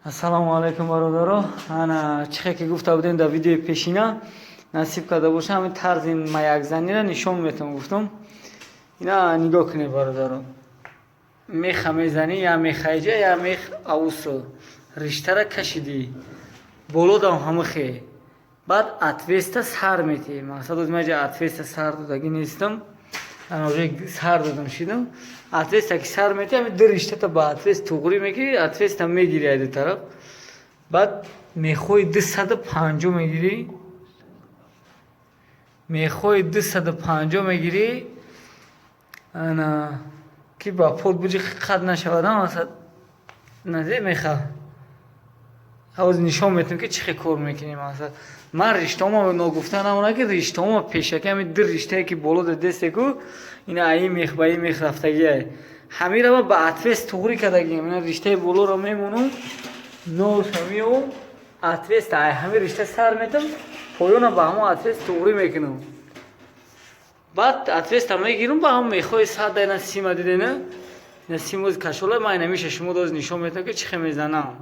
Ассалому алайкум, бародаро. Ана чихе ки гуфта будем дар видеои пешина, насиб карда боша, ҳамин тарзи маякзанира нишон метавон гуфтам. Ина нигоҳ кунед, бародаро. Меха мезанӣ, я мехаиҷа, я мех авусо. Риштара кашидӣ. Болодам ҳамихе. Баъд отвеста сар метиҳӣ. Мақсад оз ман ҷа отвеста сар додагӣ нестам. Ана уже сар додам шидам. Отвеста ки сар метиҳӣ, ҳамин ду риштата ба отвест туғрӣ мекунӣ, отвеста мегирӣ ай ду тараф. Баъд мехоҳи 250 мегирӣ. Мехоҳи 250 мегирӣ. Ана ки ба пол буҷи қат нашавад, мақсад назе меха. Ҳозир нишон метавам, ки чӣ хел кор мекунӣ, мақсад. Ман риштаома ногуфта намонад, ки риштаома пешаки ҳамин ду риштае ки боло дадесте ку, ина аи мех ба ин мех рафтагиай. Ҳамира ма ба отвес туғрӣ кардагиам. Ина риштаи болоро мемонам, ноша меовам, отвеста ай ҳамин ришта сар метам, поёна ба ҳамон отвес туғрӣ мекунам. Баъд отвеста мегирам ба ҳамон мехоҳи сад ина сима дидена? Ина сим ози кашола, ман ина миша шумо доз нишон метавам, ки чӣ хел мезанам.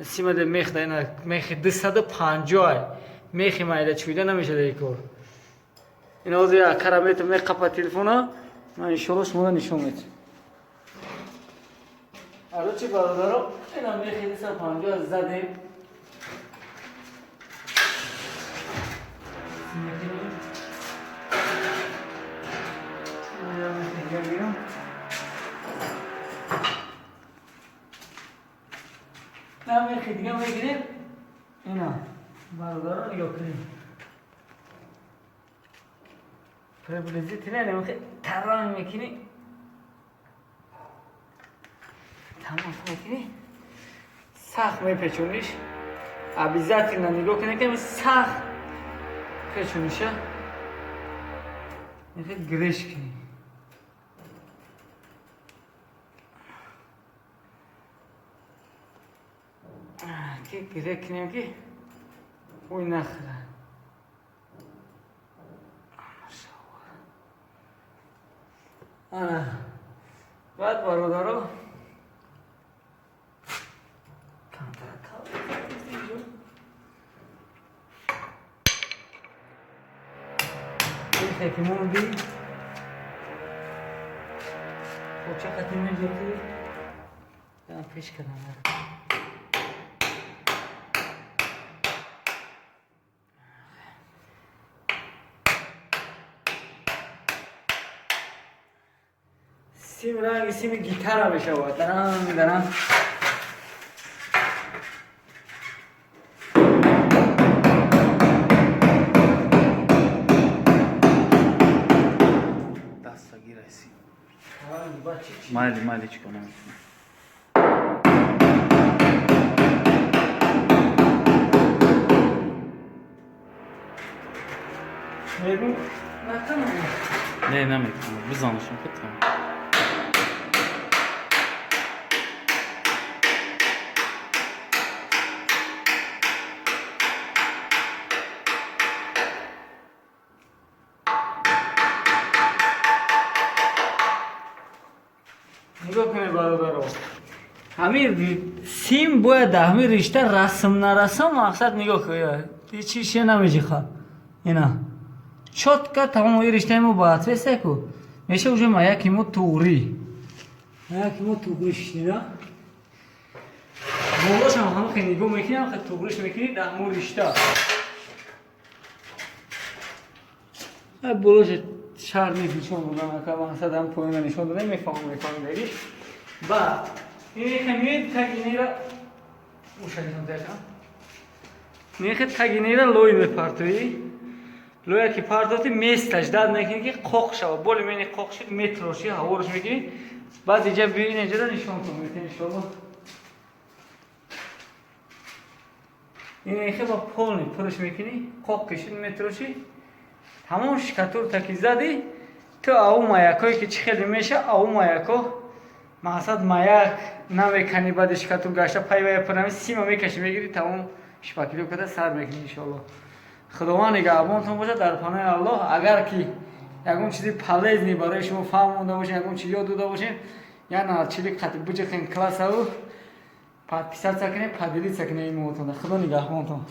Сима де мех да ина мехи 250 ай. Мехи майда чӯида намешад ин кор. Ина ҳозир акара метам меқапа телефона, ман иншоалло шуморо нишон метам. Короче, бародаро, ина мехи 250 задем. Мекунем. Ина мехи гирам. На мехи дига мегирем. Ина бародаро нигоҳ кунем. Приблизительно мехи таранг мекунӣ. Тамос мекунӣ. Сахт мепечониш. Обязательно нигоҳ кунед, ки сахт печониша. Мехи греш кунӣ. Ки гире кунем, ки ой нахӯра. Ана баъд, бародаро, камтар ки монди, поча қати меҷоқӣ пеш кардам. Сим ранги сими гитара мешавад. Даранг даранг. Даста гираси. Майли, майли, чӣ кор намекунам. Мегум накунам. Не, намекунам. Бизанашам худтон. Нигоҳ кунед, бародаро. Ҳамин сим бояд дар ҳамин ришта расм нарасам, мақсад нигоҳ кунед. Ҳеҷ чизе намеҷиха. Ина. Чётко тамом ин риштаи мо ба отвеста ку. Меша уже маяки мо туғрӣ. Маяки мо туғрӣ шидина. Болошам ҳама хел нигоҳ мекунӣ, ҳама хел туғриш мекунӣ дар ҳамон ришта. Болоша шаҳр нест нишон додан, ака мақсад ҳам поёна нишон додем, мефаҳмам мефаҳмидагиш. Баъд ин меоед тагинера ушанишон таша. Нехе тагинера лой мепартоӣ. Лоя ки партофти, месташ дад мекунӣ, ки қоқ шава. Боли мени қоқ шид, метроши, ҳаворош мекунӣ. Баъд иҷа биёин, иҷара нишонтон метем иншоалло. Ин эхе ба полный пурш мекунӣ, қоқ кишид, метроши. Ҳамон штукатурка ки задӣ, ту ау маякое ки чӣ хеле меша, ау маяко мақсад маяк намеканӣ. Баъди штукатур гашта пайвая пурами сима мекашӣ, мегирӣ, тамом шпаклёвка карда сар мекунӣ иншоалло. Худованд нигаҳбонтон бошад, дар паноҳи Аллоҳ. Агар ки ягон чизи полезный барои шумо фаҳм монда бошем, ягон чиз ёд дода бошем, я налчили қати буҷиқен классаву. Подписаться кунед, поделиться кунед ин мотонда. Худо нигаҳбонтон.